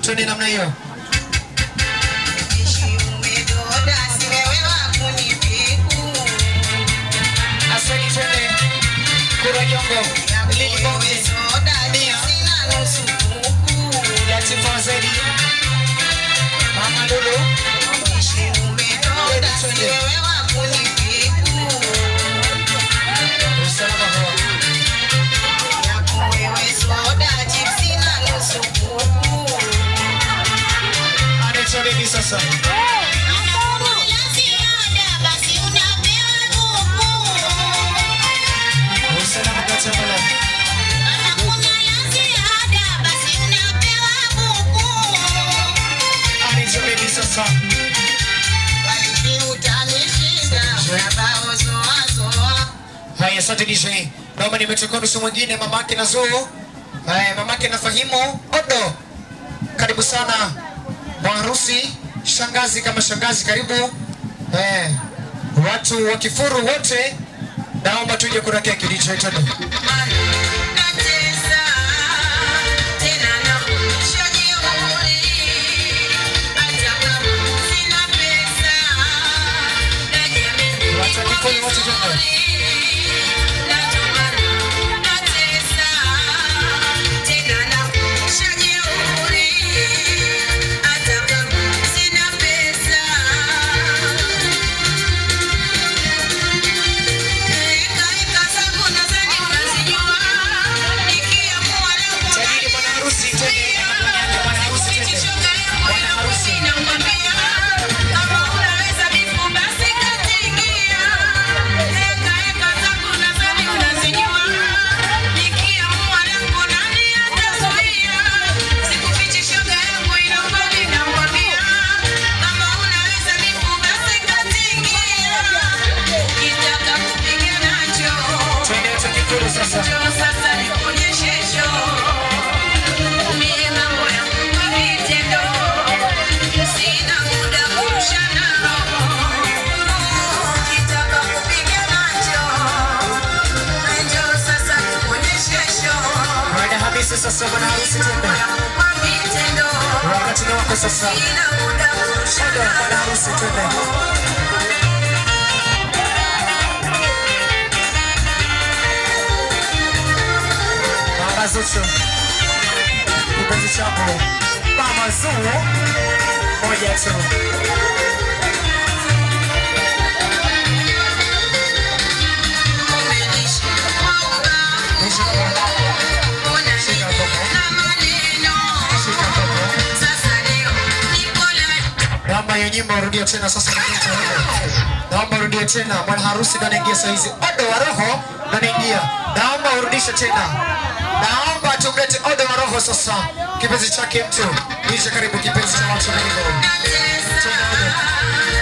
Twende namna hiyo. Asante, twende. Kura Jongo, Lili Bonge, Mia, Latifa Zaidi, Mama Lulu, twende. Usalama huo. Anaitwa nini sasa? Usalama Katamala. Anaitwa nini sasa? Haya, asante DJ. Naomba nimechukua nusu mwingine mamake na Zuu. Haya, mamake na Fahimu Odo. Karibu sana bwana harusi, shangazi kama shangazi, karibu. Watu wa Kifuru wote naomba tuje kuna keki DJ twende. Watu wa Kifuru wote twende. Tajiri bwana harusi twende. Bwana harusi twende. Bwana harusi. Twende watu wa Kifuru sasa. Bwana Hamisi sasa, bwana harusi twende. Wakati ni wako sasa. Odo, bwana harusi twende. Mama Zuchu, kipenzi chako Mama Zuu, moja tu. Shika mkono. Shika mkono. Naomba hiyo nyimbo urudie tena sasa. Naomba urudie tena. Bwana harusi ndo anaingia saa hizi. Odo wa roho ndo anaingia. Naomba urudishe tena. Naomba tumlete Odo wa roho sasa. Kipenzi chake mtu. Nisha karibu kipenzi cha watu wengi. Tena Odo.